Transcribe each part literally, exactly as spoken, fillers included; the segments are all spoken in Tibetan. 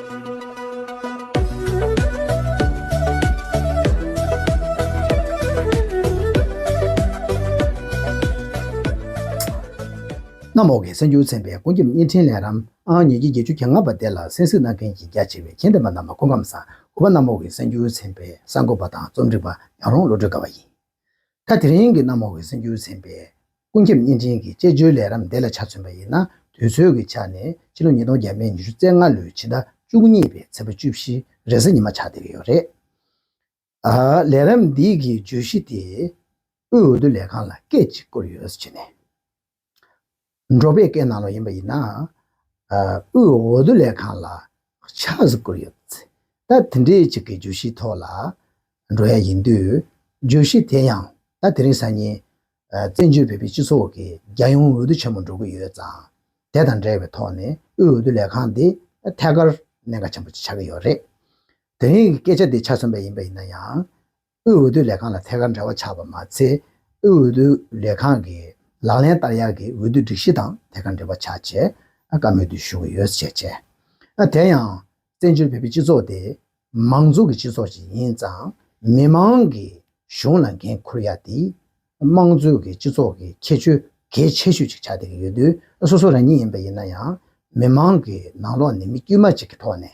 གནམ་འོག་གི་གསར་འགྱུར་ཚན་པའི་ཀུན་ཁྱབ་བརྙན་འཕྲིན་ལས་རིམ་ཨང་ཉིས་བརྒྱ་བརྒྱད་ཅུ་གྱ་ལྔ་པ་དེ་ལ་གསན་གཟིགས་གནང་མཁན་གྱི་རྒྱ་ཆེ་བའི་ཁྱེད་འདེམས་པ་རྣམས་ལ་སྐུ་ཁམས་བཟང་། གུས་པ། གནམ་འོག་གི་གསར་འགྱུར་ཚན་པའི་གསར་འགོད་པ་དང་རྩོམ་སྒྲིག་པ་ཡང་རུང་བློ་གྲོས་དགའ་བ་ཡིན། ད་དེ་རིང་གི་གནམ་འོག་གི་གསར་འགྱུར་ཚན་པའི་ཀུན་ཁྱབ་བརྙན་འཕྲིན་གྱི་དཔྱད་བརྗོད་ལས་རིམ་འདི་ལ་ཆ་མཚོན་པ་ཡིན་ན། དུས་ཚོད་ཀྱི་ཆ་ནས་ཕྱི་ལོ་ཉིས་སྟོང་བརྒྱ་མེད་ཉི་ཤུ་རྩ་ལྔ་ལོའི་ཕྱི་ཟླ་བཅུ་གཉིས་པའི་ཚེས་པ་བཅུ་བཞི་རེས་གཟའ་ཉི་མ་ཆགས་བསྡད་ཀྱི་ཡོད་རེད། ཨ། ལས་རིམ་འདི་གི་བརྗོད་གཞི་དེ་དབུས་འོས་བསྡུ་ལས་ཁང་ལ་སྐད་ཅིག་བསྐུར་ཡོད་ཟེར་བྱས་ནས། འགྲོ་བའི་སྐད་ནང་ལོགས་ཡིན་པ་ཡིན་ན། ཨ། དབུས་འོས་བསྡུ་ལས་ཁང་ལ་ཕྱག་ཟིག་བསྐུར་ཡོད། ད་དེ་འདྲའི་ཅིག་གི་བརྗོད་གཞིའི་ཐོག་ལ་འགྲོ་ཡ་ཡིན་དུས། བརྗོད་གཞི་དེ་ཡང་ད་དེ་རིང་སང་ཉིན། ཨ། བཙན་བྱོལ་བོད་མིའི་སྤྱི་ཚོགས་ཀྱི་རྒྱལ་ཡོངས་འོས་བསྡུ་ཆེན་མོ་འགྲོ་གི་ཡོད་ཙང་། དེ་དང་འབྲེལ་བའི་ཐོག་ནས་དབུས་འོས་བསྡུ་ལས་ཁང་འདི་ཐད་ཀར་གནད་འགག་ཆེན་པོ་ཅིག་ཆགས་ཀྱི་ཡོད་རེད། དེ་རིང་གི་སྐད་ཆ་འདི་ཆ་མཚོན་པ་ཡིན་པ་ཡིན་ན་ཡང་། དབུས་འོས་བསྡུ་ལས་ཁང་ལ་ཐད་ཀར་འབྲེལ་བ་ཆགས་པ་མ་ཚད། དབུས་འོས་བསྡུ་ལས་ཁང་གི་ལག་ལེན་བསྟར་ཡག་གི་འོས་བསྡུ་སྒྲིག་གཞི་དང་ཐད་ཀར་འབྲེལ་བ་ཆགས་བྱས། ཨ། བཀའ་མོལ་འདི་ཞུ་གི་ཡོད་ཟེར་བྱས། ཨ། དེ་ཡང་བཙན་བྱོལ་བོད་པའི་སྤྱི་ཚོགས་དེ་མང་གཙོ་གི་སྤྱི་ཚོགས་ཤིག་ཡིན་ཙང་། མི་མང་གིས་གཞུང་ལ་འགན་འཁུར་ཡག་དེ་དམངས་གཙོའི་གི་སྤྱི་ཚོགས་ཀྱི་ཁྱད་ཆོས་གལ་ཆེ་ཤོས་ཅིག་ཆགས་བསྡད་ཀྱི་ཡོད་དུས། སོ་སོ་རང་ཉིད་ཡིན་པ་ཡིན་ན་ཡང་མི་མང་གི་ནང་ལོགས་ནས་མི་དཀྱུས་མ་ཅིག་གི་ཐོག་ནས།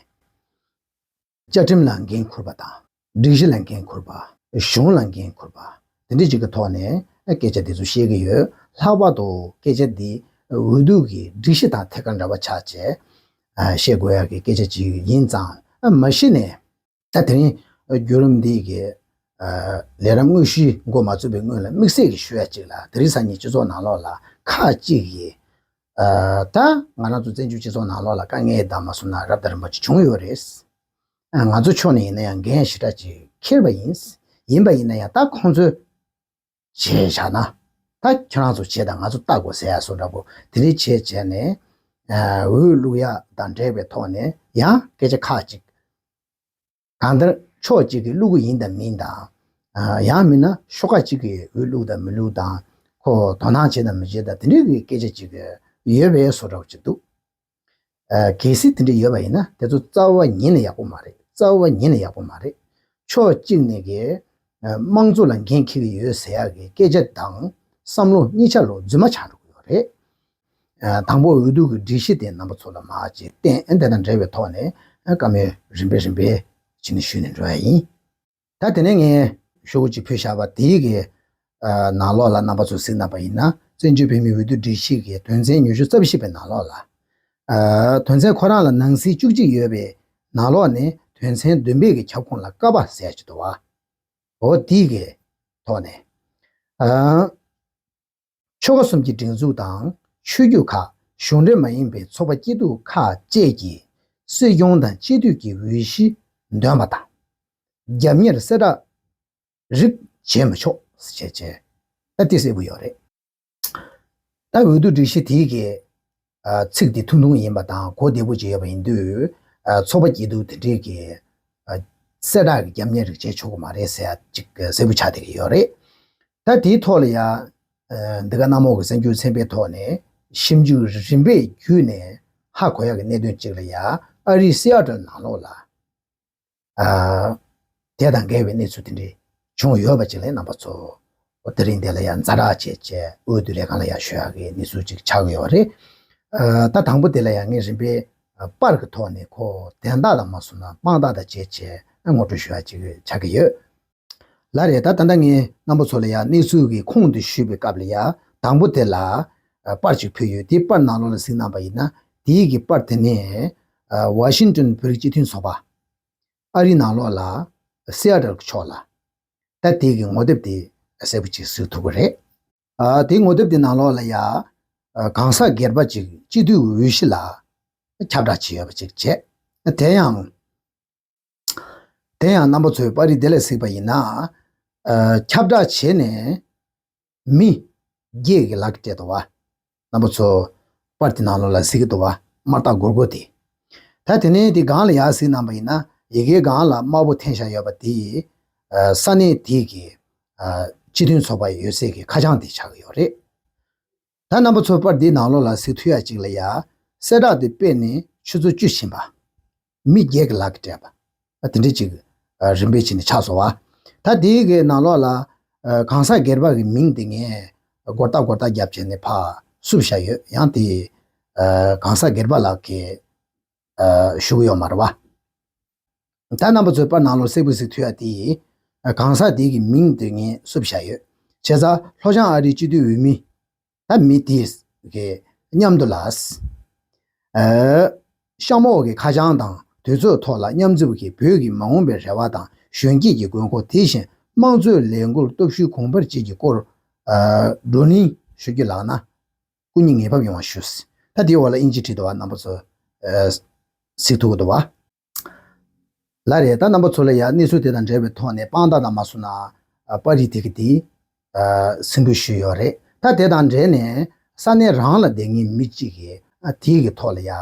བཅའ་ཁྲིམས་ལ་འགན་འཁུར་བ་དང་། སྒྲིག་གཞི་ལ་འགན་འཁུར་བ། གཞུང་ལ་འགན་འཁུར་བ། དེ་འདྲ་ཅིག་གི་ཐོག་ནས་སྐད་ཆ་འདི་ཚོ་བཤད་ཀྱི་ཡོད། ལྷག་པར་དུ་སྐད་ཆ་འདི་འོས་བསྡུ་གི་སྒྲིག་གཞི་དང་ཐད་ཀར་འབྲེལ་བ་ཆགས་བྱས། ཨ། བཤད་དགོས་ཡག་གི་སྐད་ཆ་ཅིག་ཡིན་ཙང་། ཨ། མ་གཞི་ནས་ད་དེ་རིང་བརྒྱུད་རིམ་འདི་གི། ཨ། ལས་རིམ་དངོས་གཞི་འགོ་མ་བཙུགས་པའི་སྔོན་ལ་དམིགས་བསལ་གྱི་ཞུ་ཡ་ཅིག་ལ། དེ་རིང་སང་ཉིན་སྤྱི་ཚོགས་ནང་ལོགས་ལ་ཁག་ཅིག་གིས། ཨ། ད་ང་རང་ཚོ་བཙན་བྱོལ་སྤྱི་ཚོགས་ནང་ལོགས་ལ་དཀའ་ངལ་དང་མ་སོང་ན་རབ་དང་རིམ་པ་ཅིག་བྱུང་ཡོད་རེད། ཨ། ང་ཚོ་ཕྱོགས་ནས་ཡིན་ན་ཡང་འགན་ཞེ་དྲག་ཅིག་འཁྱེར་བ་ཡིན། ཡིན་པ་ཡིན་ན་ཡང་ད་ཁོང་ཚོས་བྱས་བཞག་ན། ད་ཁྱེད་རང་ཚོ་བྱས་དང་ང་ཚོ་ལྟ་དགོས་ཟེར་ཡ་བཟོ་འདྲ་པོ་དེ་འདྲའི་བྱས་བྱས་ནས། ཨ། འོས་བླུག་ཡ་དང་འབྲེལ་བའི་ཐོག་ནས་ཡང་སྐད་ཆ་ཁག་ཅིག་གང་ལྟར་ཕྱོགས་གཅིག་གིས་བླུག་གི་ཡིན་དང་མིན་དང་། ཨ། ཡང་མིན་ན་ཤོག་ཁག་གཅིག་གིས་འོས་བླུག་དང་མི་བླུག་དང་། ཁོ་དོ་སྣང་བྱེད་དང་མི་བྱེད་དང་། དེ་འདྲའི་གི་སྐད་ཆ་ཅིག་ཡོད་པའི་བཟོ་འདྲ་པོ་ཅིག་འདུག་ཨ། གལ་སྲིད་དེ་འདྲ་ཡོད་པ་ཡིན་ན་དེ་ཚོ་རྩ་བ་ཉིད་ནས་ཡག་པོ་མ་རེད། རྩ་བ་ཉིད་ནས་ཡག་པོ་མ་རེད། ཕྱོགས་གཅིག་ནས་ཀྱི། ཨ། དམངས་གཙོ་ལ་འགན་འཁྱེར་གྱི་ཡོད་ཟེར་ཡག་གི་སྐད་ཆ་དང་བསམ་བློ་གཉིས་ཆ་ལོ་རྫུན་མ་ཆགས་འགྲོ་གི་ཡོད་རེད། ཨ། དང་པོ་འོས་བསྡུ་གི་སྒྲིག་གཞི་དེ་རྣམ་པ་ཚོ་ལ་མར་ཅིག་བསྟན། དེ་དང་འབྲེལ་བའི་ཐོག་ནས། ཨ། བཀའ་མོལ་རིམ་པས་རིམ་པས་བྱས་ནས་ཞུས་ནས་འགྲོ་ཡ་ཡིན། ད་དེ་ནས་ངས་ཤོག་བུ་གཅིག་ཕུལ་བཞག་པ་དེའི་གི། ཨ། ནང་ལོགས་ལ་རྣམ་པ་ཚོས་གཟིགས་གནང་པ་ཡིན་ན། བཙན་བྱོལ་བོད་མིའི་འོས་བསྡུ་སྒྲིག་གཞི་གི་དོན་ཚན་ཉི་ཤུ་རྩ་བཞི་པའི་ནང་ལོགས་ལ། ཨ། དོན་ཚན་ཁོ་རང་ལ་ནང་གསེས་བཅུ་གཅིག་ཡོད་པའི་ནང་ལོགས་ནས་དོན་ཚན་བདུན་པའི་གི་ཁྱབ་ཁོངས་ལ་ཀ་པ་ཟེར་ཡ་ཅིག་འདུག་བ། འོ་དེའི་གི་ཐོག་ནས། ཨ། ཆོལ་ཁ་གསུམ་གྱི་སྒྲིག་འཛུགས་དང་ཆོས་བརྒྱུད་ཁག་གཞུང་འབྲེལ་མ་ཡིན་པའི་ཚོགས་པ་སྐྱིད་སྡུག་ཁག་བཅས་ཀྱིས་སྲིད་སྐྱོང་དང་སྤྱི་འཐུས་ཀྱི་འོས་གཞི་འདོན་པ་དང་། རྒྱབ་གཉེར་གསལ་བསྒྲགས་རིགས་བྱེད་མི་ཆོག་ཟེར་བྱས་བྱས། ད་དེ་གསལ་པོ་ཡོད་རེད། ད་འོས་བསྡུ་སྒྲིག་གཞི་དེའི་གི། ཨ། ཚིག་དེ་ཐུང་ཐུང་ཡིན་པ་དང་གོ་བདེ་པོ་ཅིག་ཡོད་པ་ཡིན་དུས། ཨ། ཚོགས་པ་སྐྱིད་སྡུག་དེ་འདྲས་ཀྱི། ཨ། གསལ་བསྒྲགས་ཀྱི་རྒྱབ་གཉེར་རིགས་བྱེད་ཆོག་གི་མ་རེད་ཟེར་ཡ་ཅིག་གསལ་པོ་ཆགས་བསྡད་ཀྱི་ཡོད་རེད། ད་དེའི་ཐོག་ལ་ཡ། ཨ། འདི་ག་གནམ་འོག་གི་གསར་འགྱུར་ཚན་པའི་ཐོག་ནས་ཞིབ་འཇུག་རིམ་པས་བརྒྱུད་ནས་ཧ་གོ་ཡག་གི་གནད་དོན་གཅིག་ལ་ཡ། ཨ་རིའི་སི་ཨ་ཊལ་ནང་ལོགས་ལ། ཨ། དེ་དང་འགལ་བའི་གནས་ཚུལ་དེ་འདྲ་བྱུང་ཡོད་པ་ཅིག་ལ་རྣམ་པ་ཚོ་དེ་རིང་འདི་ལ་ཡང་ཛ་དྲག་བྱས་བྱས་འོས་བསྡུ་ལས་ཁང་ལ་ཡང་ཞུ་ཡག་གི་གནས་ཚུལ་ཅིག་ཆགས་ཀྱི་ཡོད་རེད། ཨ། ད་དང་པོ་དེ་ལ་ཡང་ངས་རིམ་པས་པར་གྱི་ཐོག་ནས་ཁོ་དན་རྟགས་དང་མ་སོང་ན་དཔང་རྟགས་དང་བྱས་བྱས་ངོ་སྤྲོད་ཞུ་ཡག་ཅིག་ཆགས་ཀྱི་ཡོད། ལགས་རེད། ད་ད་ལྟ་ངས་རྣམ་པ་ཚོ་ལ་ཡང་གནས་ཚུལ་གྱི་ཁུངས་དེ་ཞུས་པའི་སྐབས་ལ་ཡང་དང་པོ་དེ་ལ་པར་ཅིག་ཕུལ་ཡོད། དེའི་པར་ནང་ལོགས་ལ་གཟིགས་གནང་པ་ཡིན་ན། དེའི་གི་པར་དེ་ནས་ཝ་ཤིང་ཏོན་བོད་རིགས་སྤྱི་མཐུན་ཚོགས་པ། ཨ་རིའི་ནང་ལོགས་ལ་སི་ཨ་ཊལ་གྱི་ཕྱོགས་ལ། ད་དེའི་གི་ངོ་དེབ་དེ་གསལ་པོ་ཅིག་གཟིགས་ཐུབ་ཀྱི་རེད། ཨ། དེའི་ངོ་དེབ་དེ་ནང་ལོགས་ལ་ཡ། ཨ། གང་ཟག་སྒེར་པ་ཅིག་སྤྱི་འཐུས་འོས་གཞི་ལ་ཁྱབ་བསྒྲགས་བྱས་ཡོད་པ་ཅིག་བྱས། དེ་ཡང་། དེ་ཡང་རྣམ་པ་ཚོས་པར་རིས་དེ་ལ་གཟིགས་པ་ཡིན་ན། ཨ། ཁྱབ་བསྒྲགས་བྱས་ནས་མི་བརྒྱད་ཀྱི་ལག་སྤྲད་འདུག་བ། རྣམ་པ་ཚོ་པར་དེ་ནང་ལོགས་ལ་གཟིགས་ཀྱི་འདུག་བ། དམར་རྟགས་སྒོར་སྒོར་དེ། ད་དེ་ནས་དེ་སྒང་ལ་ཡར་གཟིགས་གནང་པ་ཡིན་ན། ཡི་གེའི་སྒང་ལ་དམར་པོ་འཐེན་བཞག་ཡོད་པ་དེ། ཨ། ས་གནས་དེ་གི། ཨ། སྤྱི་མཐུན་ཚོགས་པ་ཡོད་སའི་གི་ཁ་བྱང་དེ་ཆགས་ཀྱི་ཡོད་རེད། ད་རྣམ་པ་ཚོ་པར་འདིའི་ནང་ལོགས་ལ་གཟིགས་ཐུབ་ཡ་ཅིག་ལ་ཡ། གསལ་བསྒྲགས་དེ་སྤེལ་ནས་ཆུ་ཚོད་བཅུ་ཕྱིན་པ། མི་བརྒྱད་ཀྱི་ལག་གིས་སྤྲད་པ། ཨ་དེ་འདྲ་ཅིག་ཨ་རིམ་པས་བྱས་ནས་ཆགས་སོང་བ། ད་དེའི་གི་ནང་ལོགས་ལ་ཨ་གང་ཟག་སྒེར་པ་གི་མིང་དེ་ངས་སྒོར་རྟགས་སྒོར་རྟགས་བརྒྱབ་བྱས་ནས་ཕར་བསུབ་བཞག་ཡོད། ཡང་དེ་ཨ་གང་ཟག་སྒེར་པ་ལག་གིས་ཨ་ཞུ་གི་ཡོད་མ་རེད་བ། ད་རྣམ་པ་ཚོས་པར་ནང་ལོགས་གསལ་པོ་ཞིག་ཐུག་ཡ་དེ་ཨ་གང་ཟག་དེ་གི་མིང་དེ་ངས་བསུབ་བཞག་ཡོད། བྱས་ཙང་ལྷོ་བྱང་ཨ་རིའི་སྤྱི་འཐུས་འོས་མི་ད་མི་དེ་གི་མཉམ་དུ་ལ། ཨ། གཤམ་འོག་གི་ཁ་བྱང་དང་དུས་ཚོད་ཐོག་ལ་མཉམ་འཛོམས་ཀྱིས་བོད་ཀྱི་མ་འོངས་པའི་རེ་བ་དང་གཞོན་སྐྱེས་ཀྱི་དགོས་མཁོ། དེ་བཞིན་དམངས་གཙོའི་ལས་འགུལ་སྟོབས་ཤུགས་གོང་འཕེལ་བཅས་ཀྱི་སྐོར། ཨ། བགྲོ་གླེང་ཞུ་རྒྱུ་ལགས་ན། སྐུ་ཉིད་ངེས་ཕབ་ཡོང་བ་ཞུ། ད་དེའི་འོག་ལ་དབྱིན་ཇི་བྲིས་འདུག་བ། རྣམ་པ་ཚོ་ཨ་གཟིགས་ཐུབ་ཀྱི་འདུག་བ། ལགས་རེད། ད་རྣམ་པ་ཚོ་ལ་ཡང་གནས་ཚུལ་དེ་དང་འབྲེལ་བའི་ཐོག་ནས་དཔང་རྟགས་དང་མ་སོང་ན་ཨ་པར་རིས་དེ་གི་དེ་ཨ་ཟིན་བྲིས་ཞུས་ཡོད་རེད། ད་དེ་དང་འབྲེལ་ནས་ས་གནས་རང་ལ་བསྡད་མཁན་མི་གཅིག་གིས་ཨ་དེ་གི་ཐོག་ལ་ཡ་ཨ་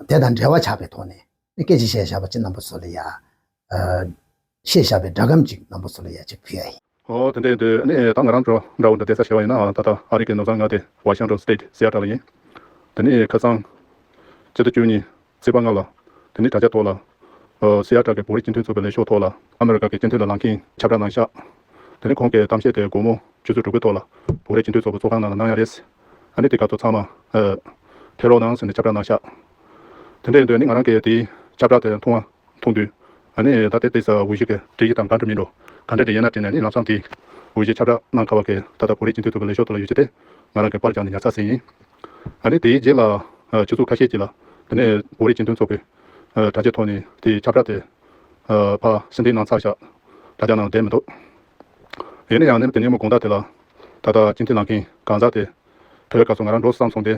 དེ་དང་འབྲེལ་བ་ཆགས་པའི་ཐོག་ནས་སྐད་ཆ་བཤད་བཞག་པ་ཅིག་རྣམ་པ་ཚོ་ལ་ཡ་ཨ་བཤད་བཞག་པའི་སྒྲ་སྒམ་ཅིག་རྣམ་པ་ཚོ་ལ་ཡ་ཅིག་ཕུལ་ཡ་ཡིན། ཨོ་དེ་འདྲ་ཡིན་དུས་ནི་ད་ང་རང་འགྲོ་འདྲ་བོ་འདྲ་བསྡད་ས་ཞེས་པ་ཡིན་ན། ད་ལྟ་ཨ་རི་གི་ནོར་བཟང་ང་དེ་ཝ་ཤིང་ཊོན་སི་ཊེཊ་སི་ཨེ་ཊལ་ལ་ཡིན། དེ་ནི་ཁ་སང་ཕྱི་ཟླ་བཅུ་གཉིས་ཚེས་པ་ལྔ་ལ་དེ་ནི་དྲ་རྒྱ་ཐོག་ལ་ཨ་སི་ཨེ་ཊལ་གྱི་བོད་རིགས་སྤྱི་མཐུན་ཚོགས་པའི་ལས་ཤོག་ཐོག་ལ་ཨ་མི་རི་ཀ་གི་སྤྱི་འཐུས་ལ་ལངས་མཁན་ཁྱབ་བསྒྲགས་གནང་ཤག་དེ་ནི་ཁོང་གི་གཏམ་བཤད་དེ་དགོང་མོ་ཆུ་ཚོད་དྲུག་པའི་ཐོག་ལ་བོད་རིགས་སྤྱི་མཐུན་ཚོགས་པའི་ཚོགས་ཁང་ནང་ལ་གནང་ཡ་རེད། ཨ་ནི་དེ་ག་ཚོད་ཚང་མ་ཨ་ཕེབས་རོགས་གནང་ཟེར་ནས་ཁྱབ་བསྒྲགས་གནང་ཤག་དེ་འདྲ་ཡིན་དུས་ནི་ང་རང་གིས་དེའི་ཁྱབ་བསྒྲགས་དེ་མཐོང་བ། མཐོང་དུས། ཨ་ནི་ད་ལྟའི་དེ་ས་འོས་གཞི་གི་སྒྲིག་གཞི་དང་འགལ་འགྲོ་མིན་འགྲོ། ག་འདྲ་རེད་ཡིན་ན་དྲན་ནས་ནི་ལམ་སང་དེ་འོས་གཞི་ཁྱབ་བསྒྲགས་གནང་ཁ་བ་གི་ད་ལྟ་བོད་རིགས་སྤྱི་མཐུན་ཚོགས་པའི་ལས་ཤོག་ཐོག་ལ་ཡོད་ཀྱི་དེ་ང་རང་གི་པར་བརྒྱབ་ནས་ཉར་ཚར་ཟིན་ཡིན། ཨ་ནི་དེའི་རྗེས་ལ་ཆུ་ཚོད་ཁ་ཤས་ཅིག་ལ་དེ་ནས་བོད་རིགས་སྤྱི་མཐུན་ཚོགས་པའི་དྲ་རྒྱའི་ཐོག་ནས་དེའི་ཁྱབ་བསྒྲགས་དེ་ཕར་ཕྱིར་འཐེན་གནང་ཚར་ཤག་དྲ་རྒྱ་ནང་བསྡད་མི་འདུག་ཡིན་ན་ཡང་ནི་དེ་ནས་མོ་དགོང་དག་དེ་ལ་ད་ལྟ་སྤྱི་འཐུས་ལངས་མཁན་གང་ཟག་དེ་བོད་སྐབས་སུ་ང་རང་འགྲོ་བསམ་སོང་སྟེ་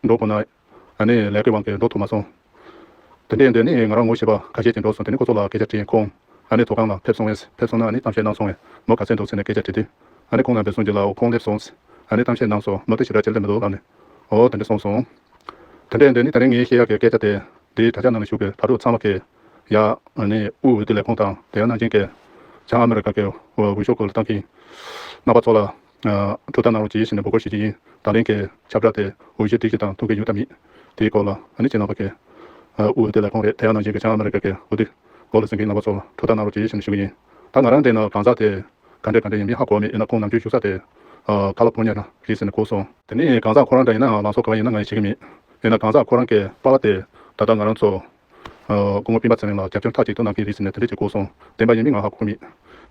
འགྲོ་དགོས་ན། ཨ་ནི་ལས་ཀའི་དབང་གིས་འགྲོ་ཐུབ་མ་སོང་། དེ་འདྲའི་འདི་ནི་ང་རང་ངོ་ཤེས་པ་ཁ་ཤས་ཀྱིས་འགྲོ་སོང་། དེ་ནི་ཁོ་ཚོ་ལ་སྐད་ཆ་དྲིས། ཁོང་ཨ་ནི་ཚོགས་ཁང་ལ་ཕེབས་སོང་ངས། ཕེབས་སོང་ན་ཨ་ནི་གཏམ་བཤད་གནང་སོང་ངས། མོ་ག་ཚད་འདུག་ཟེར་ནས་སྐད་ཆ་དྲིས་དུས། ཨ་ནི་ཁོང་ལ་འབད་སོང་གྱི་ལ་འོ་ཁོང་སླེབས་སོང་། ཨ་ནི་གཏམ་བཤད་གནང་སོང་། མོ་དེ་ཞེ་དྲག་བྱེད་ལས་མི་འདུག་ལབ་ནས། འོ་དེ་འདྲ་གསུངས་སོང་། དེ་འདྲའི་འདི་ནི་ད་རིང་ངས་བཤད་ཡག་གི་སྐད་ཆ་དེ་འདིའི་དྲ་རྒྱ་ནང་ལ་བཞུགས་པའི་ཕ་ཕྲུག་ཚང་མ་གིས་ཡ་ཨ་ནི་དབུས་འོས་བསྡུ་ལས་ཁུངས་དང་དེ་ཡང་ནང་བཞིན་གྱི་བྱང་ཨ་མི་རི་ཀ་གི་འོས་ཤོག་སྐོར་ལ་བཏང་མཁན་རྣམ་པ་ཚོ་ལ། ཨ་ཐུགས་ཐག་གནང་རོགས་གྱིས་ཞེས་ནས་འབོད་སྐུལ་ཞུ་རྒྱུ་ཡིན། ད་ལན་གྱི་ཁྱབ་བསྒྲགས་དེ་འོས་གཞི་སྒྲིག་གཞི་དང་མཐུན་གྱི་ཡོད་དམ་མེད་དེའི་སྐོར་ལ་ཨ་ནི་ཁྱེད་རྣམ་པ་གིས་ཨ་དབུས་འོས་བསྡུ་ལས་ཁུངས་རེད། དེ་ཡང་ནང་བཞིན་གྱི་བྱང་ཨ་མི་རི་ཀ་གི་འོས་བསྡུ་སྐོར་ལ་གསན་མཁན་རྣམ་པ་ཚོ་ལ་ཐུགས་ཐག་གནང་རོགས་གྱིས་ཞེས་ནས་ཞུ་གི་ཡིན། ད་ང་རང་འདི་ན་གང་ཟག་དེ་ག་འདྲ་ག་འདྲ་ཡིན་མིན་ཧ་གོ་མེད། ཡིན་ན་ཁོང་ནམ་རྒྱུན་བཞུགས་ས་དེ་ཨ་ཁ་ལ་ཕོར་ཉ་རེད་ཟེར་ནས་གོ་སོང་། དེ་ནས་གང་ཟག་ཁོ་རང་འདྲ་ཡིན་ན་ལངས་ཕྱོགས་ག་པར་ཡིན་ན་ང་ཡང་ཤེས་ཀྱི་མེད། ཡིན་ན་གང་ཟག་ཁོ་རང་གི་པཱ་ལགས་དེ་ད་ལྟ་ང་རང་ཚོ་ཨ་སྐུ་ངོ་སྤེན་པ་ཚེ་རིང་ལ་རྒྱབ་སྐྱོར་མཐའ་གཅིག་ཏུ་གནང་མཁན་རེད་ཟེར་ནས་དེ་འདྲ་ཅིག་གོ་སོང་། བདེན་པ་ཡིན་མིན་ང་ཧ་གོ་མེད།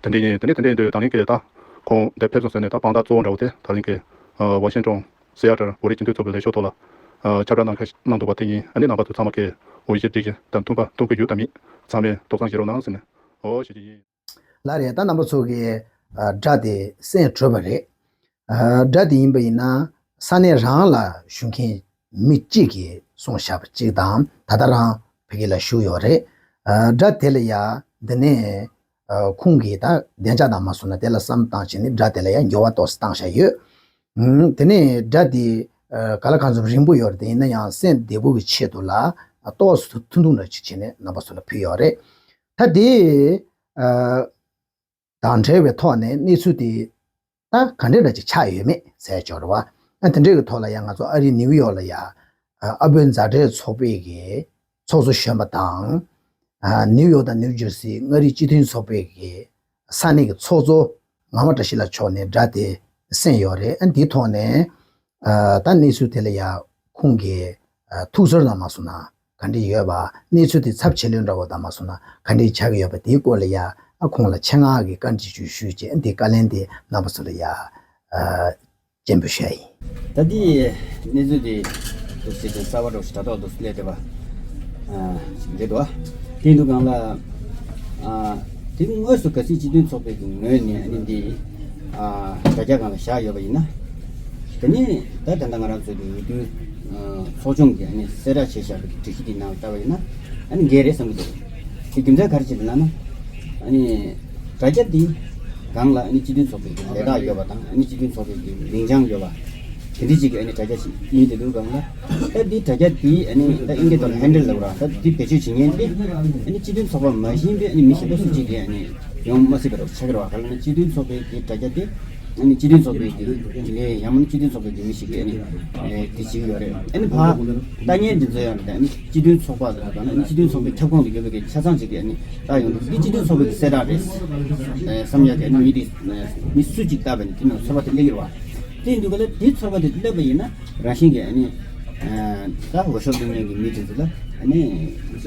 དེ་འདྲ་ཡིན། དེ་ནས་དེ་འདྲ་ཡིན་དུས་ད་ལན་གྱི་ད་ཁོང་འདིར་ཕེབས་སོང་ཟེར་ནས་ད་དཔང་རྟགས་གཙོ་བོ་འདྲ་བོ་དེ་ད་ལན་གྱི་ཨ་ཝ་ཤིང་ཊོན་སི་ཨེ་ཊལ་བོད་རིགས་སྤྱི་མཐུན་ཚོགས་པའི་ལས་ཤོག་ཐོག་ལ་ཨ་ཁྱབ་བསྒྲགས་གནང་ཁ་གནང་འདུག་པ་དེ་ཡིན། ཨ་ནི་རྣམ་པ་ཚོ་ཚང་མ་གིས་འོས་གཞི་སྒྲིག་གཞི་དང་མཐུན་པ་མཐུན་གྱི་ཡོད་དམ་མེད་ཚང་མས་ཐུགས་བསམ་བཞེས་རོགས་གནང་ཟེར་ནས་ཨོ་ཞུ་རྒྱུ་ཡིན། ལགས་རེད། ད་རྣམ་པ་ཚོ་གིས་ཨ་སྒྲ་དེ་གསན་གྲུབ་པ་རེད། ཨ་སྒྲ་དེ་ཡིན་པ་ཡིན་ན་ས་གནས་རང་ལ་བཞུགས་མཁན་མི་གཅིག་གིས་གསུངས་བཞག་པ་གཅིག་དང་། ད་ལྟ་རང་ཕ་གི་ལ་བཞུགས་ཡོད་རེད། ཨ་སྒྲ་དེ་ལ་ཡ་འདི་ནས་ཨ་ཁོང་གིས་ད་བདེ་འཇགས་དང་མ་སོང་ན་དེ་ལ་བསམ་བཏང་བྱས་ནས་སྒྲ་དེ་ལ་ཡ་འགྱུར་བ་ཏོག་ཙམ་བཏང་བཞག་ཡོད། ཨུམ། དེ་ནས་སྒྲ་དེ་ཨ་ག་ལ་གང་འཚམ་རིང་པོ་ཡོད་རེད། དེ་ཡིན་ན་ཡང་གསན་བདེ་པོ་གི་ཆེད་དུ་ལ་ཨ་ཏོག་ཙམ་ཐུང་ཐུང་འདྲ་ཅིག་བྱས་ནས་རྣམ་པ་ཚོ་ལ་ཕུལ་ཡོད་རེད། ད་དེ་ཨ། དང་འབྲེལ་བའི་ཐོག་ནས་གནས་ཚུལ་དེ་ད་ག་འདྲ་འདྲ་ཅིག་ཆགས་ཡོད་མེད་ཟེར་ཆོག་རེད་བ། ཨ་དེ་འདྲའི་གི་ཐོག་ལ་ཡང་ང་ཚོ་ཨ་རི་ནིའུ་ཡོག་ལ་ཡ་ཨ་བོད་མཛའ་འབྲེལ་ཚོགས་པའི་གི་ཚོགས་གཙོ་གཞོན་པ་དང་། ཨ་ནིའུ་ཡོག་དང་ནིའུ་ཇར་སི་མངའ་རིས་སྤྱི་མཐུན་ཚོགས་པའི་གི་ས་གནས་ཀྱི་ཚོགས་གཙོ་ངག་དབང་བཀྲ་ཤིས་ལགས་མཆོག་ནས་སྒྲ་དེ་གསན་ཡོད་རེད། ཨ་འདིའི་ཐོག་ནས་ཨ་ད་གནས་ཚུལ་དེ་ལ་ཡ་ཁོང་གི་ཨ་ཐུགས་ཚོར་དང་མ་སོང་ན་ག་འདྲ་ཡོད་པ། གནས་ཚུལ་དེ་ཚབས་ཆེ་ལོས་འདྲ་བོ་དང་མ་སོང་ན་ག་འདྲ་ཆགས་ཀྱི་ཡོད་པ་དེའི་སྐོར་ལ་ཡ་ཨ་ཁོང་ལ་ཆེད་མངགས་ཀྱི་བཀའ་འདྲི་ཞུ་ཞུས་བྱས་འདི་བཀའ་ལན་དེ་རྣམ་པ་ཚོ་ལ་ཡ་ཨ་སྤྱན་འབུལ་ཞུ་ཡ་ཡིན། ད་འདི་གནས་ཚུལ་དེ་འདུག་སེ་དེ་གསར་པ་འདྲ་བོ་ཞིག་དྲ་ཐོག་འདུག་སེ་སླེབས་བསྡད་པ་ཨ་ཞིག་རེད་འདུག་ཨ། དེ་འདུག་གང་ལ་ཨ་དེ་དངོས་སུ་གལ་སྲིད་སྤྱི་མཐུན་ཚོགས་པའི་གི་ངོས་ནས་ཨ་ནི་འདི་ཨ་དྲ་རྒྱ་སྒང་ལ་བཞག་ཡོད་པ་ཡིན་ན། དེ་ནས་ད་ད་ལྟ་ང་རང་ཚོའི་གི་འོས་བསྡུ་ཚོགས་ཆུང་གི་ཨ་ནི་གསལ་བསྒྲགས་བྱས་བཞག་པའི་སྒྲིག་གཞི་འདི་ནང་ལྟ་བ་ཡིན་ན་ཨ་ནི་འགལ་རེད་བསམ་གྱི་འདུག་དེ་རྒྱུ་མཚན་ག་རེ་བྱས་ལབ་ན་ཨ་ནི་དྲ་རྒྱ་འདི་སྒང་ལ་ཨ་ནི་སྤྱི་མཐུན་ཚོགས་པའི་གི་ལས་རྟགས་ཡོད་པ་དང་ཨ་ནི་སྤྱི་མཐུན་ཚོགས་པའི་གི་མིང་བྱང་ཡོད་པ་དེ་འདྲ་ཅིག་གི་ཨ་ནི་དྲ་རྒྱ་ཞིག་ཡིན། དེ་འདུག་གང་ལ་ད་འདི་དྲ་རྒྱ་འདི་ཨ་ནི་ད་ཨིན་སྐད་ཐོག་ལ་ཧེན་ཌལ་ལབ་ར། ད་འདི་བེད་སྤྱོད་བྱེད་མཁན་འདི་ཨ་ནི་སྤྱི་མཐུན་ཚོགས་པ་མ་ཡིན་པའི་ཨ་ནི་མི་གཞན་པ་སུ་གཅིག་གིས་ཨ་ནི་ཡོང་མ་སྲིད་པ་འདྲ་བོ་ཆགས་ཀྱི་རེད་བ། ག་ལ་ན་སྤྱི་མཐུན་ཚོགས་པའི་གི་དྲ་རྒྱ་འདི་ ཨ་ནི་སྤྱི་མཐུན་ཚོགས་པའི་གི་དགེ་ལས་ཡང་མིན་སྤྱི་མཐུན་ཚོགས་པའི་འགན་འཛིན་ཞིག་གིས་ཨ་ནི་དེ་བྱེད་ཀྱི་ཡོད་རེད། ཨ་ནི་ཕར་ལྟ་མཁན་འདི་ཚོ་ཡང་རེད། ཨ་ནི་སྤྱི་མཐུན་ཚོགས་པ་ལ་དང་ཨ་ནི་སྤྱི་མཐུན་ཚོགས་པའི་ཁྱབ་ཁོངས་ལ་ཡོད་པའི་གི་ཆ་ཚང་ཅིག་གིས་ཨ་ནི་ལྟ་ཡོང་དུས་འདི་སྤྱི་མཐུན་ཚོགས་པའི་གི་གསལ་བསྒྲགས་རེད་བསམ་ཡག་གི་ཨ་ནི་མི་དེ་མི་སུ་གཅིག་བལྟས་པ་ནི་དེ་ནང་ཚོགས་པ་དེ་སླེབས་ཀྱི་རེད་བ། དེ་ཡིན་དུས་ག་ལ་དེ་ཚོགས་པ་དེ་སླེབས་པ་ཡིན་ན་རང་བཞིན་གྱིས་ཨ་ནི་ད་འོས་ཤོག་འདོན་མཁན་གྱི་མི་དེ་ཚོ་ལ་ཨ་ནི་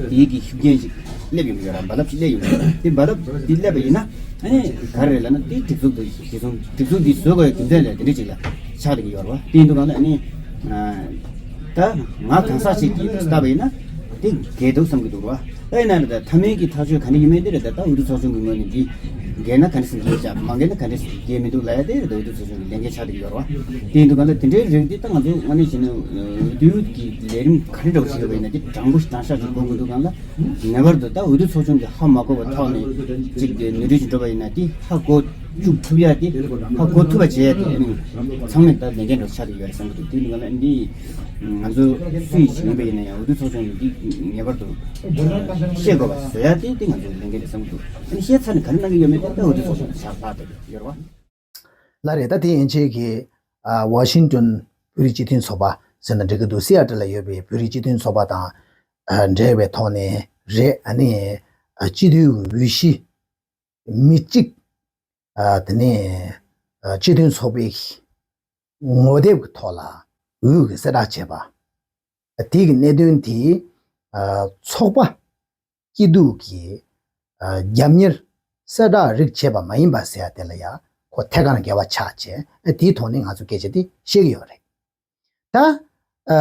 དེའི་གི་ཤུགས་རྐྱེན་ཞིག་སླེབས་ཡོང་གི་ཡོད་ར། རྦ་རླབས་ཤིག་སླེབས་ཡོང་གི་ཡོད་ར། དེ་རྦ་རླབས་དེ་སླེབས་པ་ཡིན་ན་ཨ་ནི་ག་རེ་རེད་ལབ་ན་དེ་སྒྲིག་འཛུགས་དེ་སྒྲིག་འཛུགས་སྒྲིག་འཛུགས་དེ་བཟོ་དགོས་ཡ་རྒྱུ་མཚན་ལ་དེ་འདྲ་ཅིག་ལ་ཆགས་བསྡད་ཀྱི་ཡོད་ར་བ། དེ་ཡིན་དུས་གང་ལ་ཨ་ནི་ད་ང་གང་ཟག་ཅིག་གིས་བལྟས་པ་ཡིན་ན་དེ་འགལ་འདུག་བསམ་གྱི་འདུག་ར་བ། ད་ཡིན་ན་རེད། ད་མཐའ་མའི་གི་ཐག་གཅོད་ག་འདྲ་ཡིན་མིན་དེ་རེད། ད་ད་འོས་བསྡུ་ཚོགས་ཆུང་གི་ངོས་ནས་འདི་འགལ་ན་ག་འདྲ་ཟེར་འགལ་བཞག་མ་འགལ་ན་ག་འདྲ་ཟེར་འགལ་མི་འདུག་ལབ་ཡ་དེ་རེད། ད་འོས་བསྡུ་ཚོགས་ཆུང་གི་ལས་འགན་ཆགས་བསྡད་ཀྱི་ཡོད་ར་བ། དེ་ཡིན་དུས་གང་ལ་དེ་འདྲའི་རིགས་འདི་ད་ང་ཚོ་དངོས་གནས་བྱས་ན་འོས་བསྡུ་གི་ལས་རིམ་ག་རེ་འདྲ་བོ་ཞིག་ཡོད་པ་ཡིན་ན་དེ་དྲང་པོ་ཞིག་དྲང་བཞག་ཅིག་དགོས་ཀྱི་འདུག་གང་ལ། ངེས་པར་དུ་ད་འོས་བསྡུ་ཚོགས་ཆུང་གི་ཧ་མ་གོ་བའི་ཐོག་ནས་ཅིག་གི་ནོར་འཁྲུལ་ཞིག་འགྲོ་བ་ཡིན་ན་དེ་ཧ་གོ་བཅུག་ཐུབ་ཡ་དེ་ཧ་གོ་ཐུབ་པ་བྱས་ཏེ་ཨ་ནི་ཚང་མས་ད་ལས་འགན་འདྲ་ཆགས་ཀྱི་ཡོད་རེད་བསམ་གྱི་འདུག་དེ་ནི་ང་ལ་འདི་ང་ཚོ་སུ་ཡིས་ཡིན་པ་ཡིན་ན་ཡང་འོས་བསྡུ་ཚོགས་ཆུང་ནས་འདི་ངེས་པར་དུ་ཤེས་དགོས་པ་བཟོ་ཡ་དེ་དེ་ང་ཚོའི་ལས་འགན་རེད་བསམ་གྱི་འདུག་ཨ་ནི་ཤེས་ཚར་ནས་ག་རེ་གནང་གི་ཡོད་མེད་དེ་ད་འོས་བསྡུ་ཚོགས་ཆུང་ནས་ཆགས་ལྷག་བསྡད་ཀྱི་ཡོད་རེད་བ། ལགས་རེད། ད་དེ་ཡན་ཆད་ཀྱི་ཨ་ཝ་ཤིང་ཏོན་བོད་རིགས་སྤྱི་མཐུན་ཚོགས་པ་ཟེར་ན་འགྲིག་གི་འདུག་སི་ཨ་ཊི་ལ་ཡོད་པའི་བོད་རིགས་སྤྱི་མཐུན་ཚོགས་པ་དང་ཨ་འབྲེལ་བའི་ཐོག་ནས་རེད། ཨ་ནི་ཨ་སྤྱི་འཐུས་འོས་གཞི་མི་གཅིག་ཨ་དེ་ནས་ཨ་སྤྱི་མཐུན་ཚོགས་པའི་ངོ་དེབ་ཀྱི་ཐོག་ལ་འོས་ཀྱི་གསལ་བསྒྲགས་བྱས་པ། དེ་གི་གནད་དོན་དེ་ཨ་ཚོགས་པ་སྐྱིད་སྡུག་གི་ཨ་རྒྱབ་གཉེར་གསལ་བསྒྲགས་རིགས་བྱས་པ་མ་ཡིན་པ་ཟེར་ཡ་དེ་ལ་ཡ་ཁོ་ཐད་ཀར་འགལ་བ་ཆགས་བྱས། ཨ་དེའི་ཐོག་ནས་ང་ཚོ་སྐད་ཆ་དེ་བཤད་ཀྱི་ཡོད་རེད། ད་ཨ་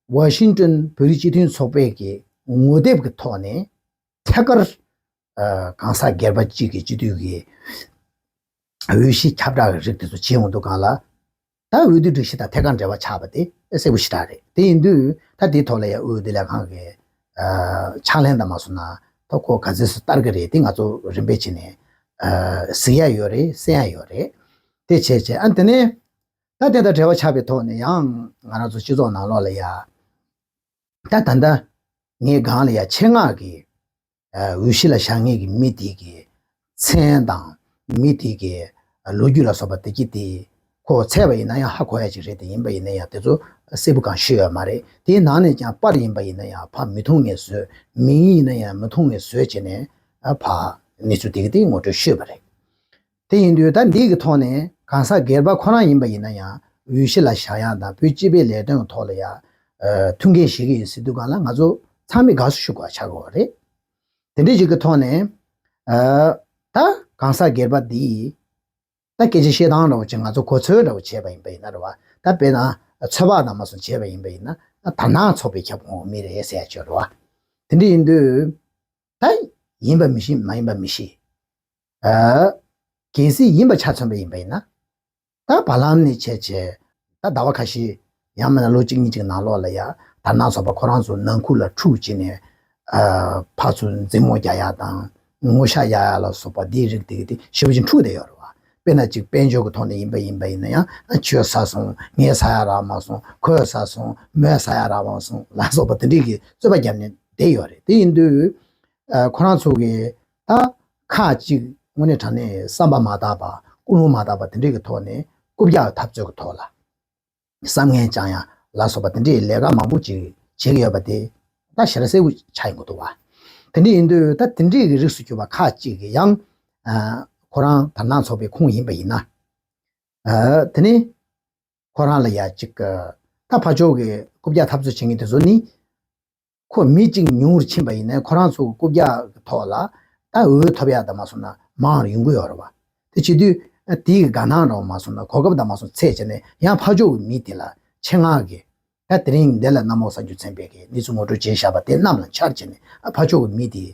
ཝ་ཤིང་ཏོན་བོད་རིགས་སྤྱི་མཐུན་ཚོགས་པའི་གི་ངོ་དེབ་ཀྱི་ཐོག་ནས་ཐད་ཀར་ཨ་གང་ཟག་སྒེར་པ་གཅིག་གི་སྤྱི་འཐུས་ཀྱི་འོས་གཞི་ཁྱབ་བསྒྲགས་ཀྱི་རིགས་དེ་ཚོ་བྱེད་ཡོང་དུས་སྒང་ལ། ད་འོས་བསྡུ་སྒྲིག་གཞི་དང་ཐད་ཀར་འབྲེལ་བ་ཆགས་པ་དེ་གསལ་པོ་ཞེ་དྲག་རེད། དེ་ཡིན་དུས་ད་དེའི་ཐོག་ལ་ཡང་འོས་བསྡུ་ལས་ཁང་གི་ཨ་ཕྱག་ལེན་དང་མ་སོང་ན་ད་ཁོ་ག་ཚོད་སུ་བསྟར་གི་རེད། དེ་ང་ཚོ་རིམ་པས་བྱས་ནས་ཨ་གཟིགས་ཡ་ཡོད་རེད། གསན་ཡ་ཡོད་རེད། དེ་བྱས་བྱས་ཨ་དེ་ནས་ད་དེ་དང་འབྲེལ་བ་ཆགས་པའི་ཐོག་ནས་ཡང་ང་རང་ཚོ་སྤྱི་ཚོགས་ནང་ལོགས་ལ་ཡ་ད་ད་ལྟ་ངའི་སྒང་ལ་ཡ་ཆེད་མངགས་ཀྱི་ཨ་འོས་གཞི་ལ་བཞེངས་མཁན་གྱི་མི་དེ་གི་མཚན་དང་མི་དེ་གི་ལོ་རྒྱུས་ལ་སོགས་པ་དེ་གི་དེ་ཁོ་བཙལ་བ་ཡིན་ན་ཡང་ཧ་གོ་ཡ་ཅིག་རེད། དེ་ཡིན་པ་ཡིན་ན་ཡང་དེ་ཚོ་གསལ་པོ་གང་ཤེས་ཡོད་མ་རེད། དེའི་ནང་ནས་ཀྱང་པར་ཡིན་པ་ཡིན་ན་ཡང་ཕར་མི་མཐོང་ངེས་བཟོས། མིང་ཡིན་ན་ཡང་མི་མཐོང་ངེས་བཟོས་བྱས་ནས་ཨ་ཕར་གནས་ཚུལ་དེ་གི་དེ་ངོ་སྤྲོད་ཞུས་པ་རེད། དེ་ཡིན་དུས་ད་འདི་གི་ཐོག་ནས་གང་ཟག་སྒེར་པ་ཁོ་རང་ཡིན་པ་ཡིན་ན་ཡང་འོས་གཞི་ལ་བཞེངས་ཡག་དང་བོད་སྤྱི་པའི་ལས་དོན་གྱི་ཐོག་ལ་ཡང་ཨ་ཐུགས་འགན་བཞེས་ཀྱི་ཡིན་ཟེར་དུས་སྒང་ལ་ང་ཚོ་ཚང་མས་དགའ་བསུ་ཞུ་དགོས་ཆགས་ཀྱི་ཡོད་རེད། དེ་འདྲའི་ཞིག་གི་ཐོག་ནས་ཨ་ད་གང་ཟག་སྒེར་པ་འདིས་ད་སྐད་ཆ་བཤད་སྟངས་འདྲ་བོ་ཅིག་ང་ཚོ་གོ་ཚོད་འདྲ་བོ་བྱས་པ་ཡིན་པ་ཡིན་ན་རེད་བ། ད་དཔེར་ན་ཚོད་དཔག་དང་མ་སོང་བྱས་པ་ཡིན་པ་ཡིན་ན་དར་ནག་ཚོགས་པའི་ཁྱབ་ཁོངས་མི་རེད་ཟེར་ཡ་ཅིག་ཡོད་རེད་བ། དེ་འདྲ་ཡིན་དུས་ད་ཡིན་པ་མི་ཤེས། མ་ཡིན་པ་མི་ཤེས། ཨ་གལ་སྲིད་ཡིན་པ་ཆ་མཚོན་པ་ཡིན་པ་ཡིན་ན། ད་བར་ལམ་ནས་བྱས་བྱས་ད་ཟླ་བ་ཁ་ཤས་ཡང་མིན་ན་ལོ་གཅིག་གཉིས་ཀྱི་ནང་ལོགས་ལ་ཡ་དར་ནག་ཚོགས་པ་ཁོ་རང་ཚོ་ནང་ཁུལ་ལ་འཁྲུག་བྱས་ནས་ཨ་ཕར་ཚུར་འཛིང་མོ་རྒྱག་ཡ་དང་ངོ་ཤ་གཡར་ཡ་ལ་སོགས་པ་འདིའི་རིགས་དེ་གི་དེ་ཞེ་པོ་ཅིག་འཁྲུག་བསྡད་ཡོད་རེད་བ། དཔེར་ན་ཅིག་དཔལ་འབྱོར་གྱི་ཐོག་ནས་ཡིན་པ་ཡིན་པ་ཡིན་ན་ཡང་ཨ་ཁྱོད་ཟ་སོང་། ངས་ཟ་ཡ་རག་མ་སོང་། ཁོས་ཟ་སོང་། མོས་ཟ་ཡ་རག་མ་སོང་ལ་སོགས་པ་དེ་འདྲས་ཀྱི་རྩོད་པ་བརྒྱབ་ནས་བསྡད་ཡོད་རེད། དེ་ཡིན་དུས་ཨ་ཁོ་རང་ཚོ་གི་ད་ཁག་ཅིག་དངོས་གནས་དྲང་གནས་བསམ་པ་མ་དག་པ་ཀུན་སློང་མ་དག་པ་དེ་འདྲས་ཀྱི་ཐོག་ནས་རྐུབ་བཀྱག་འཐབ་རྩོད་ཀྱི་ཐོག་ལ་བསམ་ངན་བཅང་ཡ་ལ་སོགས་པ་དེ་འདྲས་ལས་ཀ་མང་པོ་ཅིག་བྱེད་ཀྱི་ཡོད་པ་དེ་ད་ཞེ་དྲག་གསལ་པོ་ཆགས་ཡོང་གི་འདུག་བ། དེ་འདྲས་ཡིན་དུས་ད་དེ་འདྲས་ཀྱི་རིགས་སུ་གྱུར་པ་ཁག་ཅིག་གིས་ཡང་ཨ་ཁོ་རང་དར་ནག་ཚོགས་པའི་ཁོངས་ཡིན་པ་ཡིན་ན་ཨ་དེ་ནི་ཁོ་རང་ལ་ཡ་ཅིག་ད་ཕར་ཕྱོགས་ཀྱི་རྐུབ་བཀྱག་འཐབ་རྩོད་བྱེད་མཁན་དེ་ཚོ་ནི། ཁོ་མི་གཅིག་ཉུང་རུ་ཕྱིན་པ་ཡིན་ན་ཁོ་རང་ཚོ་རྐུབ་བཀྱག་གི་ཐོག་ལ་ད་འོས་ཐོབ་ཡག་དང་མ་སོང་ན་མང་རུ་ཡོང་གི་ཡོད་རེད་བ། དེ་བྱེད་དུས་དེའི་དགའ་སྣང་རང་མ་སོང་ན་གོ་སྐབས་དང་མ་སོང་ཚད་བྱས་ནས་ཡང་ཕར་ཕྱོགས་ཀྱི་མི་དེ་ལ་ཆེད་མངགས་ཀྱིས་ད་དེ་རིང་འདི་ལ་གནམ་འོག་གསར་འགྱུར་ཚན་པས་ཀྱི་གནས་ཚུལ་ངོ་སྤྲོད་བྱས་བཞག་པ་དེ་རྣམས་ལ་འཆར་བྱས་ནས་ཕར་ཕྱོགས་ཀྱི་མི་དེ་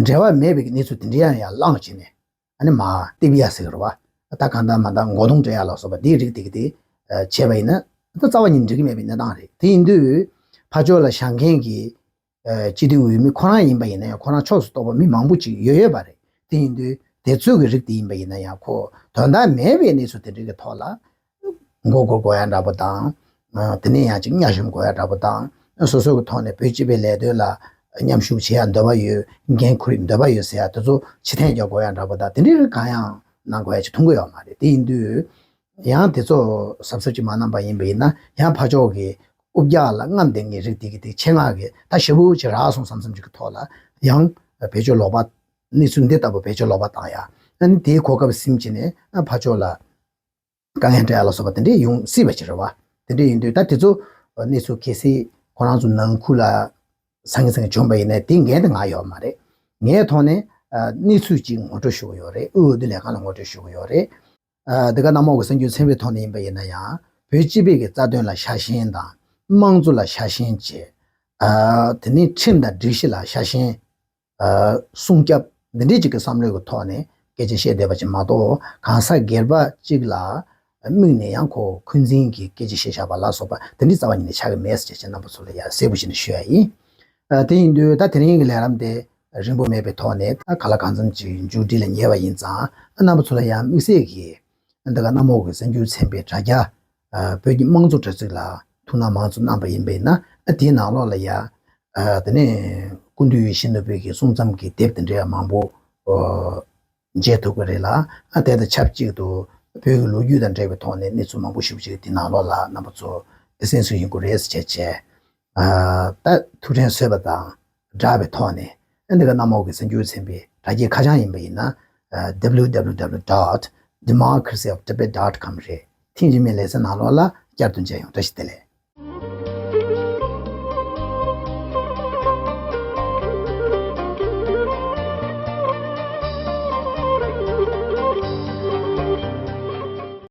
འབྲེལ་བ་མེད་པའི་གནས་ཚུལ་དེ་འདྲ་ཡང་ཡང་བླངས་བྱས་ནས། ཨ་ནི་མ་ཏི་བི་ཡ་ཟེར་གི་རེད་བ། ད་གང་ལྟར་མ་ལྟར་མགོ་རྡུང་སྤྲད་ཡ་ལ་སོགས་པ་འདིའི་རིགས་དེ་གི་དེ་བྱས་པ་ཡིན་ན་ད་རྩ་བ་ཉིད་འགྲིག་གི་མེད་པའི་གནས་སྟངས་རེད། དེ་ཡིན་དུས་ཕར་ཕྱོགས་ལ་བཞེངས་མཁན་གྱི་སྤྱི་འཐུས་འོས་མི་ཁོ་རང་ཡིན་པ་ཡིན་ན་ཡང་ཁོ་རང་ཕྱོགས་སུ་གཏོགས་པ་མི་མང་པོ་ཅིག་ཡོད་ཡོད་པ་རེད། དེ་ཡིན་དུས་དེ་ཚོ་གི་རིགས་དེ་ཡིན་པ་ཡིན་ན་ཡང་ཁོ་དོན་དག་མེད་པའི་གནས་ཚུལ་དེ་འདྲ་གི་ཐོག་ལ། མགོ་སྒུར་དགོས་ཡ་འདྲ་པོ་དང་། ཨ་དེ་ནས་ཡང་ཅིག་མཉམ་ཞུགས་དགོས་ཡ་འདྲ་པོ་དང་། སོ་སོ་གི་ཐོག་ནས་བོད་སྤྱི་པའི་ལས་དོན་ལ་མཉམ་ཞུགས་བྱེད་ཡ་འདོད་པ་ཡོད། འགན་འཁུར་འདོད་པ་ཡོད་ཟེར་ཡ་དེ་ཚོ་ཕྱིར་འཐེན་རྒྱག་དགོས་ཡ་འདྲ་པོ་དང་དེ་འདྲའི་རིགས་གང་ཡང་ གནང་དགོས་ཡ་ཅིག་མཐོང་གི་ཡོད་མ་རེད། དེ་ཡིན་དུས་ཡང་དེ་ཚོ་གཟབ་གཟབ་ཅིག་མ་གནང་པ་ཡིན་པ་ཡིན་ན་ཡང་ཕར་ཕྱོགས་ཀྱི་རྐུབ་བཀྱག་ལ་རྔམ་ལྡན་གྱི་རིགས་དེ་གི་དེ་ཆེད་མངགས་ཀྱི་ད་ཞེ་པོ་ཅིག་རག་སོང་བསམ་བསམ་ཅིག་གི་ཐོག་ལ་ཡང་བེད་སྤྱོད་ལོག་པ། གནས་ཚུལ་འདི་ལྟ་བུ་བེད་སྤྱོད་ལོག་པ་བཏང་ཡ། ཨ་ནི་དེའི་གོ་སྐབས་ཟིན་བྱས་ནས་ཨ་ཕར་ཕྱོགས་ལ་དཀའ་ངལ་འཕྲད་ཡ་ལ་སོགས་པ་དེ་འདྲས་ཡོང་སྲིད་པ་ཅིག་རེད་བ། དེ་འདྲས་ཡིན་དུས་ད་དེ་ཚོ་གནས་ཚུལ་གལ་སྲིད་ཁོ་རང་ཚོ་ནང་ཁུལ་ལ་སང་ཉིན་སང་ཉིན་བྱུང་པ་ཡིན་ན་དེ་འགན་དེ་ང་ཡོད་མ་རེད། ངའི་ཐོག་ནས་ཨ་གནས་ཚུལ་ཅིག་ངོ་སྤྲོད་ཞུ་གི་ཡོད་རེད། དབུས་འོས་བསྡུ་ལས་ཁང་ལ་ངོ་སྤྲོད་ཞུ་གི་ཡོད་རེད། ཨ་འདི་ག་གནམ་འོག་གི་གསར་འགྱུར་ཚན་པའི་ཐོག་ནས་ཡིན་པ་ཡིན་ན་ཡང་བོད་སྤྱི་པའི་གི་རྩ་དོན་ལ་ཤ་ཞེན་དང་། དམངས་གཙོ་ལ་ཤ་ཞེན་བྱེད། ཨ་དེ་ནས་ཁྲིམས་དང་སྒྲིག་གཞི་ལ་ཤ་ཞེན། ཨ་སྲུང་སྐྱོབ་འདི་འདྲའི་ཅིག་གི་བསམ་བློའི་གི་ཐོག་ནས་སྐད་ཆ་བཤད་བསྡད་པ་ཅིག་མ་གཏོགས། གང་ཟག་སྒེར་པ་ཅིག་ལ་དམིགས་ནས་ཡང་ཁོ་འཁོན་འཛིན་གྱི་སྐད་ཆ་བཤད་བཞག་པ་ལ་སོགས་པ་དེ་འདྲའི་རྩ་བ་ཉིད་ནས་ཆགས་ཀྱི་མེད་ཟེར་བྱས་རྣམ་པ་ཚོ་ལ་ཡང་གསལ་པོ་བྱས་ནས་ཞུ་ཡ་ཡིན། ཨ་དེ་ཡིན་དུས་ད་དེ་རིང་གི་ལས་རིམ་དེ་རིང་པོ་མེད་པའི་ཐོག་ནས་ད་གང་ལ་གང་འཚམ་ཅིག་མཇུག་སྒྲིལ་ལ་ཉེ་བ་ཡིན་ཙང་། ཨ་རྣམ་པ་ཚོ་ལ་ཡང་དམིགས་བསལ་གྱིས་འདི་ག་གནམ་འོག་གི་གསར་འགྱུར་ཚན་པའི་དྲ་རྒྱ། ཨ་བོད་ཀྱི་དམངས་གཙོ་དྲ་ཚིགས་ལ་ཐུགས་སྣང་མང་ཙམ་གནང་པ་ཡིན་པས་ན། ཨ་དེའི་ནང་ལོགས་ལ་ཡ། ཨ་དེ་ནས་སྐུ་མདུན་ཡིད་བཞིན་ནོར་བུའི་གི་གསུང་རྩོམ་གྱི་དེབ་དེ་འདྲ་མང་པོ་ཨོ་མཇལ་ཐུབ་ཀྱི་རེད་ལ། ཨ་དེ་དང་ཆབས་ཅིག་ཏུ་བོད་ཀྱི་ལོ་རྒྱུས་དང་འབྲེལ་བའི་ཐོག་ནས་གནས་ཚུལ་མང་པོ་ཞིག་ཅིག་དེ་ནང་ལོགས་ལ་རྣམ་པ་ཚོ་གསན་སྲོལ་ཡོང་གི་རེད་ཟེར་བྱས་བྱས། ཨ་ད་ཐུགས་དྲན་གསོས་པ་དང་སྦྲགས་པའི་ཐོག་ནས། ཨ་འདི་ག་གནམ་འོག་གི་གསར་འགྱུར་ཚན་པའི་དྲ་རྒྱའི་ཁ་བྱང་ཡིན་པ་ཡིན་ན། ཨ་www dot democracy of tibet dot com རེད། ཐེངས་རྗེས་མའི་ལེ་ཚན་ནང་ལོགས་ལ་བསྐྱར་དུ་མཇལ་ཡོང་། བཀྲ་ཤིས་བདེ་ལེགས།